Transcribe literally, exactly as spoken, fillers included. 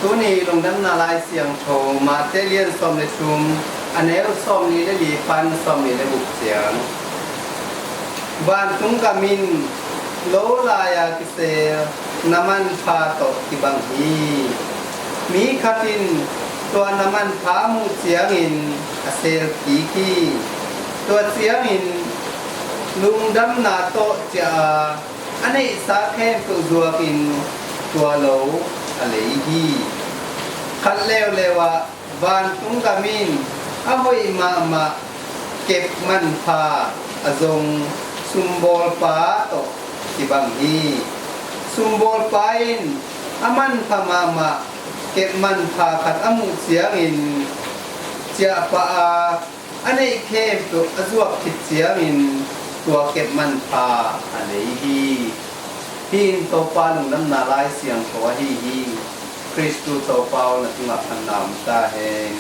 Tuni lungdamna lai siangtho Mate lian sawm le thum, a neu sawm nih le li pan sawm nih le guk ciang. Vantung gam in lo lai-a kisel na manpha tawh kibang hi. Mi khat in tua na manpha a muh ciangin a sel kik hi. Tua ciangin lungdamna tawh ciah a, a neihsa khempeuh zuakin tua lo a lei hi. Khat leuleu ah vantung gam in a hoih mahmah kep manpha a zong sumbawlpa tawh kibang hi. Sumbawlpa in a manpha mahmah kep manpha khat a muh ciangin ciahpah a, a neih khempeuh a zuak khit ciangin tua kep manpha a lei hi. Hih in Topa lungdamna lai siangtho ahi hi. Khristu Topa aw, na tungah phatna om ta hen.